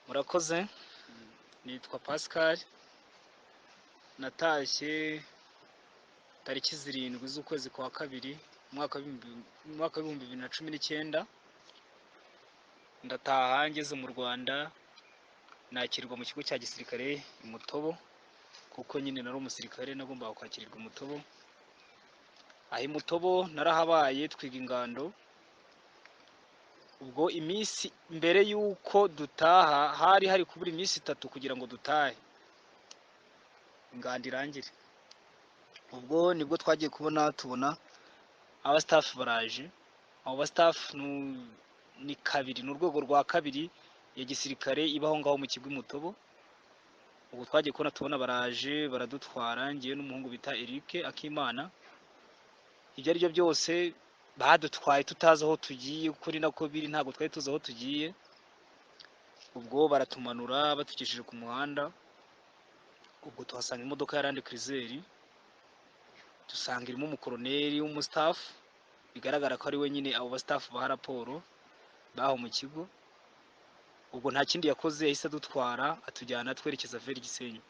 Murakoze. Nitwa Pascal, natashye tariki 7 z'ukwezi kwa kabiri umwaka w'2019. Ndataha, ngeze mu Rwanda nakirwa mu kigo cya gisirikare i Mutobo, kuko nyine nari umusirikare, nagombaga kwakirirwa i Mutobo. Aho i Mutobo narahabaye, twiga ingando. Ubwo iminsi mbere y'uko dutaha, hari kubura iminsi 3 kugira ngo dutahe, ingando irangire. Ubwo nibwo twagiye kubona tubona aba staff baraje. Abo ba staff ni kabiri, ni urwego rwa kabiri ya gisirikare ibaho ngaho mu kigo i Mutobo. Ubwo twagiye kubona tubona baraje, baradutwara, ngewe n'umuhungu bita Eric Akimana. Ibyo ari byo byose badutwaye tutazi aho tugiye, kuko ni nako biri, ntabwo twari tuzi aho tugiye. Ubwo baratumanura, batugejeje ku muhanda, ubwo tuhasanga imodoka ya Land Cruiser, dusanga irimo umukoroneri w'umustaff, bigaragara ko ari we nyine abo ba staff baha raporo baho mu kigo. Ubwo nta kindi yakoze, yahise adutwara, atujyana twerekeza vers Gisenyi.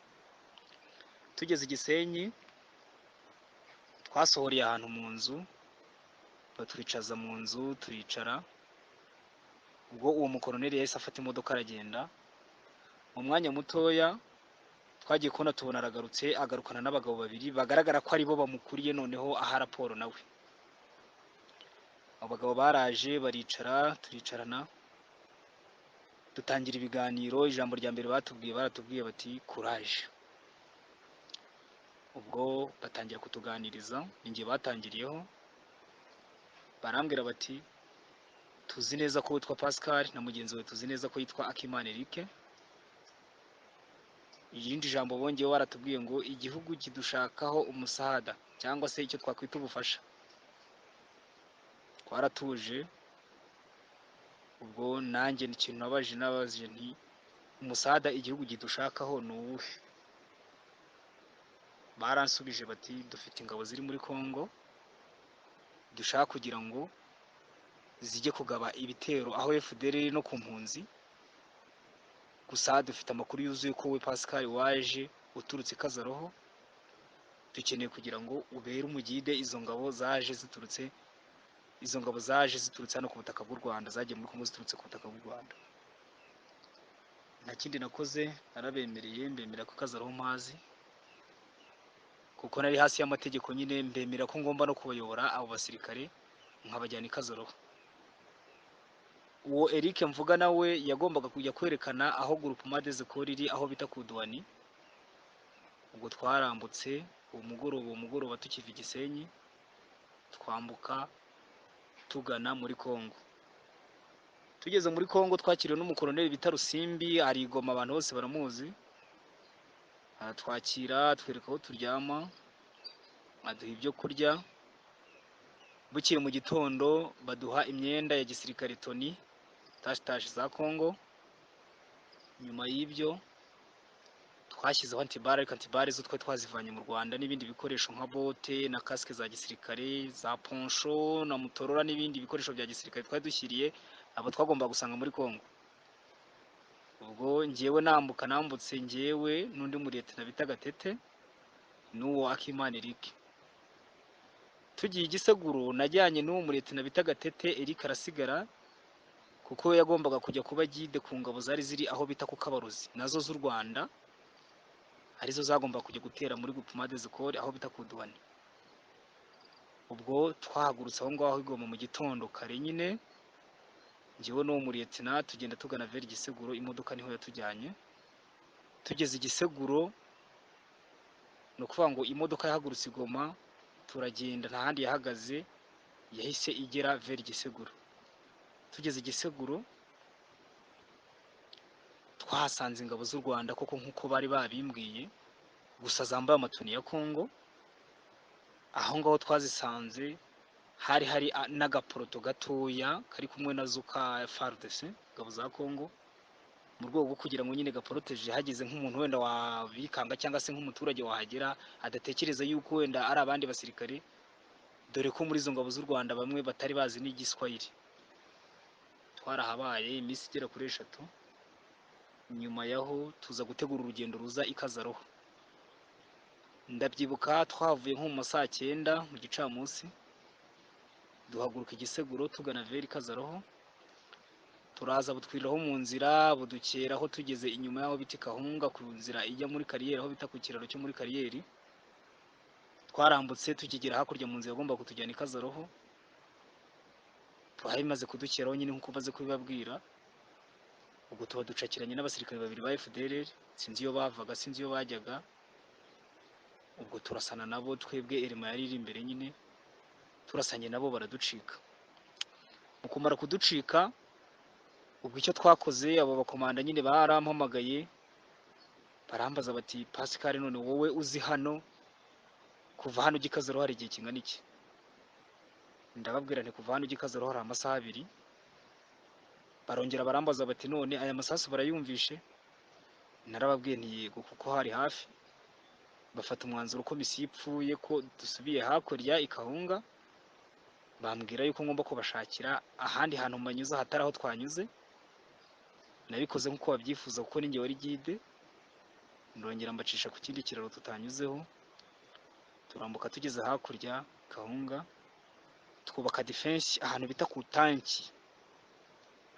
Tugeze i Gisenyi twasohoreye ahantu mu nzu, batwicaza mu nzu turicara. Ubwo uwo mukoroneri yahise afata imodoka aragenda. Mu mwanya mutoya twagiye kubona tubona aragarutse, agarukana n'abagabo babiri bagaragara ko aribo bamukuriye, noneho aha raporo nawe. Abo bagabo baraje baricara, turicarana, dutangira ibiganiro. Ijambo rya mbere batubwiye, baratubwiye bati "Courage". Ubwo batangira kutuganiriza, ni njye batangiriyeho, barambwira bati "Tuzi neza ko witwa Pascal, na mugenzi wawe tuzi neza ko yitwa Akimana Eric." Irindi jambo bongeyeho, baratubwiye ngo igihugu kidushakaho umusahada, cyangwa se icyo twakwita ubufasha. Twaratuje. Ubwo nanjye ikintu nabajije nti "Umusada igihugu kidushakaho ni uwuhe?" Baransubije bati "Dufite ingabo ziri muri Congo dushaka kugira ngo zijye kugaba ibitero aho FDLR no ku mpunzi. Gusa dufite amakuru yuzuye ko we Pascal waje uturutse i Kazaroho, dukeneye kugira ngo ubere umugide izo ngabo zaje ziturutse, izo ngabo zaje ziturutse hano ku butaka bw'u Rwanda, zagiye muri Congo ziturutse ku butaka bw'u Rwanda." Nta kindi nakoze, narabemereye, mbemera ko Kazaroho mpazi, kuko nari hasi y'amategeko nyine, mbemera ko ngomba no kubayobora abo basirikare nkabajyana i Kazaroho. Uwo Eric mvuga nawe yagombaga kujya kwerekana aho Groupement des Écoles iri, aho bita ku Duwani. Ubwo twarambutse uwo mugoroba tukiva i Gisenyi, twambuka tugana muri Congo. Tugeze muri Congo twakiriwe n'umukoroneri bita Rusimbi, ari i Goma, abantu bose baramuzi. Aratwakira, atwereka aho turyama, aduha ibyo kurya. Bukeye mu gitondo baduha imyenda ya gisirikare, tenue tache za Congo. Nyuma y'ibyo twashyizeho anti-balles, ariko anti-balles zo twari twazivanye mu Rwanda, n'ibindi bikoresho nka bote na casque za gisirikare, za poncho na mutorora, n'ibindi bikoresho bya gisirikare twari dushyiriye abo twagomba gusanga muri Congo. Ubwo ngewe nambuka, nambutse ngewe n'undi muriyetena bita Gatete n'uwo Akimana Eric. Tugiye i Giseguro, najyanye n'uwo muriyetena bita Gatete, Eric arasigara kuko we yagombaga kujya kuba guide ku ngabo zari ziri aho bita ku Kabarozi, nazo z'u Rwanda, arizo zagomba kujya gutera muri Groupement des Écoles aho bita ku Duwani. Ubwo twahagurutse aho ngaho i Goma mu gitondo kare nyine, njyewe n'uwo muriyetena, tugenda tugana vers Giseguro. Imodoka niho yatujyanye. Tugeze i Giseguro, ni ukuvuga ngo imodoka yahagurutse i Goma, turagenda, nta handi yahagaze, yahise igera vers Giseguro. Tugeze i Giseguro twahasanze ingabo z'u Rwanda koko nk'uko bari babimbwiye, gusa zambaye amatenue ya Congo. Aho ngaho twazisanze hari n'agapeloton gatoya kari kumwe nazo ka FARDC, ingabo za Congo, mu rwego rwo kugira ngo nyine gaporoteje hagize nk'umuntu wenda wabikanga, cyangwa se nk'umuturage wahagera adatekereza yuko wenda ari abandi basirikare, dore ko muri izo ngabo z'u Rwanda bamwe batari bazi n'igiswahili. Twarahabaye iminsi igera kuri 3. Nyuma yaho tuza gutegura urugendo ruza i Kazaroho. Ndabyibuka twavuye nko mu ma saa cyenda mu gicamunsi, duhaguruka igiseguro tugana veri Kazaroho, turaza butwiriraho mu nzira, budukeraho tugeze inyuma y'aho bita Kahunga, ku nzira ijya muri kariyeri, aho bita ku kiraro cyo muri kariyeri. Twarambutse tukigera hakurya mu nzira agomba kutujyana i Kazaroho, twari bimaze kudukeraho nyine nk'uko maze kubibabwira. Ubwo tuba ducakiranye n'abasirikare babiri ba FDLR, sinzi iyo bavaga, sinzi iyo bajyaga. Ubwo turasana nabo, twebwe Elema yari iri imbere nyine, turasanye nabo baraducika. Mu kumara kuducika, ubwo icyo twakoze, abo bakomanda nyine barampamagaye barambaza bati Pascal, none wowe uzi hano kuva hano ujya i Kazaroho hari igihe kingana iki? Ndababwira nti kuva hano ujya i Kazaroho hari amasaha abiri. Barongera barambaza bati none aya masasu barayumvishe? Narababwiye nti yego, kuko hari hafi. Bafata umwanzuro ko misiyo ipfuye, ko dusubiye hakurya i Kahunga. Bambwira yuko ngomba kubashakira ahandi hantu mbanyuza hatari aho twanyuze. Nabikoze nk'uko babyifuza kuko ninjye wari guide. Ndongera mbacisha ku kindi kiraro tutanyuzeho, turambuka tugeze hakurya Kahunga, twubaka defense ahantu bita ku tanki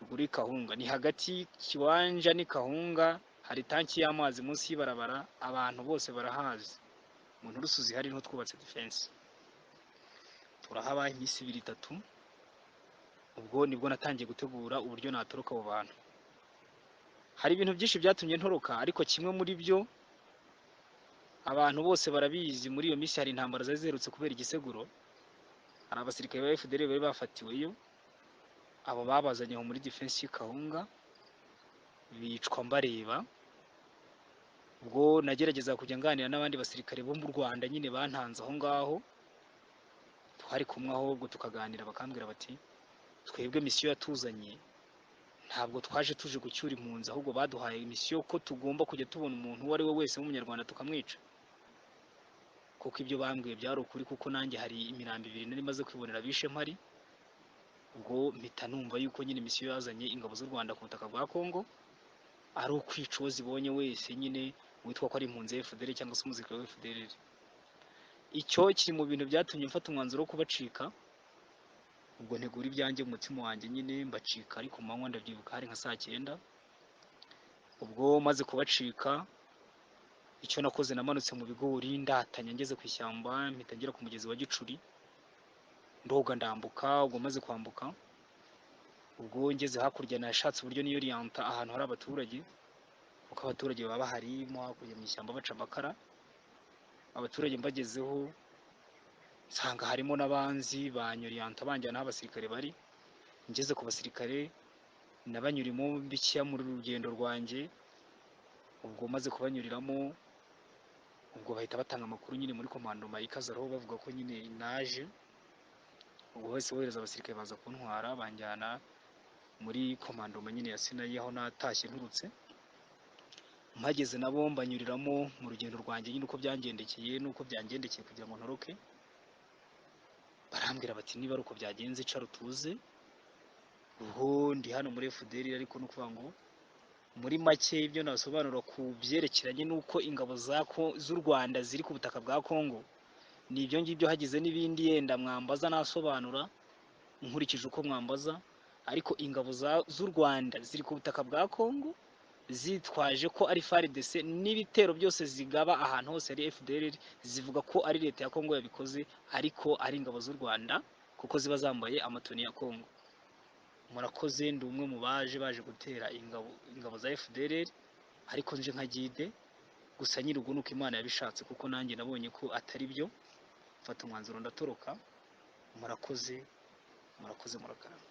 ruguru Kahunga, ni hagati y'ikiwanja ni Kahunga, hari tanki y'amazi munsi y'ibarabara, abantu bose barahazi. Mu nturusu zihari niho twubatse defense, turahaba iminsi ibiri itatu. Ubwo nibwo natangiye gutegura uburyo natoroka abo bantu. Hari ibintu byinshi byatumye ntoroka, ariko kimwe muri byo abantu bose barabizi. Muri iyo minsi hari intambara zari ziherutse kubera igiseguro, hari abasirikare ba FDL bari bafatiweyo, abo babazanye aho muri defense y'Kahunga bicwa mbareba. Ubwo nagerageza kujya nganira n'abandi basirikare bo mu Rwanda nyine bantanze aho ngaho, twari kumwe aho, ubwo tukaganira bakambwira bati twebwe misiyo yatuzanye ntabwo twaje tuje gucyura impunzi, ahubwo baduhaye misiyo ko tugomba kujya tubona umuntu uwo ari we wese w'umunyarwanda tukamwica. Kuko ibyo bambwiye byari ukuri, kuko nanjye hari imirambo ibiri nari maze kwibonera bishe mpari. Ubwo mpita numva yuko nyine misiyo yazanye ingabo z'u Rwanda ku butaka bwa Kongo ari ukwica uwo zibonye wese nyine witwa ko ari impunzi ya FDL cyangwa se umusirikare wa FDL. Icyo kiri mu bintu byatumye mfata umwanzuro wo kubacika. Ubwo ntegura ibyanjye mu mutima wanjye nyine mbacika, ariko ku manywa ndabyibuka hari nka saa cyenda. Ubwo maze kubacika, icyo nakoze namanutse mu bigori ndatanya ngeze ku ishyamba, mpita ngera ku mugezi wa Gicuri, ndoga ndambuka. Ubwo maze kwambuka, ubwo ngeze hakurya nashatse uburyo niyoriyanta ahantu hari abaturage, kuko abaturage baba bahari mo hakurya mu ishyamba baca amakara. Abaturage mbagezeho nsanga harimo n'abanzi banyoriyanta banjyana aho abasirikare bari. Ngeze ku basirikare nabanyurimo bikeya muri rugendo rwanjye. Ubwo maze kubanyuriramo, ubwo bahita batanga amakuru nyine muri komandoma y'Ikazaroho bavuga ko nyine naje. Ubwo bahise bohereza abasirikare baza kuntwara banjyana muri komandoma nyine ya Sinayi aho natashye nturutse. Mpageze nabo mbanyuriramo mu rugendo rwanjye nyine uko byangendekeye n'uko byangendekeye kugira ngo ntoroke. Barambwira bati niba ari uko byagenze icara utuze. Ubwo ndi hano muri FDL, ariko no kuvuga ngo muri make ibyo nasobanura ku byerekeranye n'uko ingabo z'u Rwanda ziri ku butaka bwa Kongo ni ibyo ngibyo. Hagize n'ibindi yenda mwambaza nasobanura nkurikije uko mwambaza, ariko ingabo z'u Rwanda ziri ku butaka bwa Kongo zitwaje ko ari FARDC, n'ibitero byose zigaba ahantu hose ari FDL zivuga ko ari leta ya Kongo yabikoze, ariko ari ingabo z'u Rwanda kuko ziba zambaye amatoni ya Kongo. Murakoze, ndi umwe mu baje gutera ingabo za FDL, ariko nje nka guide gusa nyiri ubwo nuko Imana yabishatse, kuko nanjye nabonye ko atari byo, mfata umwanzuro ndatoroka. Murakoze, murakoze, murakarama.